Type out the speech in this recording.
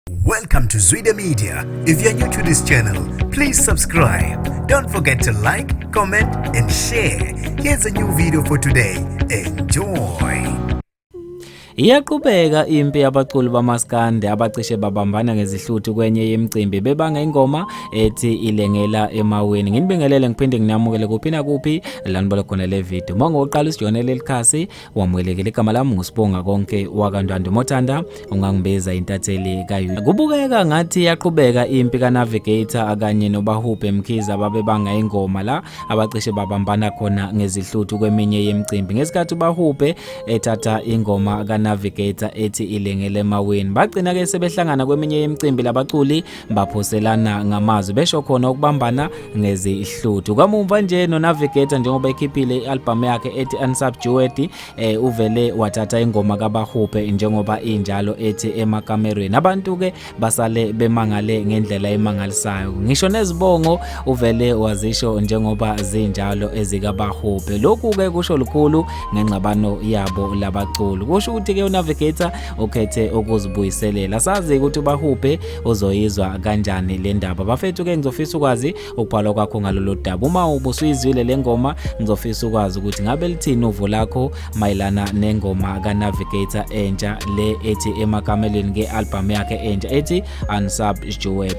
Welcome to Zwida Media. If you're new to this channel, please subscribe. Don't forget to like, comment, and share. Here's a new video for today. Enjoy. Iyaqhubeka impi yabaculi bamaskandi abacishe babambana ngezihluthu kwenye yemicimbi bebanga ingoma ethi Ilengela Emaweni. Nginibingelele ngiphinde nginamukele kuphi nakuphi la nibola khona le video. Uma ngoqala usijone leli khasi, wamukelekile. Igama lami nguSibonga Konke wakaNdwandwe, mothanda ungangibiza intatheli kaYouTube. Kubukeka ngathi iyaqhubeka impi kaNavigator kanye noBahubhe Mkhize ababebanga ingoma la abacishe babambana khona ngezihluthu kweminye yemicimbi ngesikhathi uBahubhe ethatha ingoma kaNavigator ethi Ilengele Emaweni. Bagcina ke sebehlangana kweminye yemicimbi labaculi, baphoselana ngamazwi, besho khona ukubambana ngezihluthu. Kwamumva nje noNavigator, njengoba ekhiphile i-album yakhe ethi Unsubdued, uvele wathatha ingoma kaBahubhe njengoba injalo ethi Emakamerweni. Abantu ke basale bemangale ngendlela emangalisayo, ngisho nezibongo uvele wazisho njengoba zinjalo ezikaBahubhe. Lokhu ke kusho lukhulu ngengxabano yabo labaculi. Kusho ukuthi ke uNavigator ukhethe ukuzibuyiselela. Sazi ukuthi uBahubhe uzoyizwa kanjani le ndaba. Bafethu ke, ngizofisa ukwazi ukubhalwa kwakho ngalolu daba. Uma ubusuyizwile le ngoma, ngizofisa ukwazi ukuthi ngabe lithini uvo lakho mayelana nengoma kaNavigator entsha le ethi Emakamelweni, nge-album yakhe entsha ethi Unsubdued.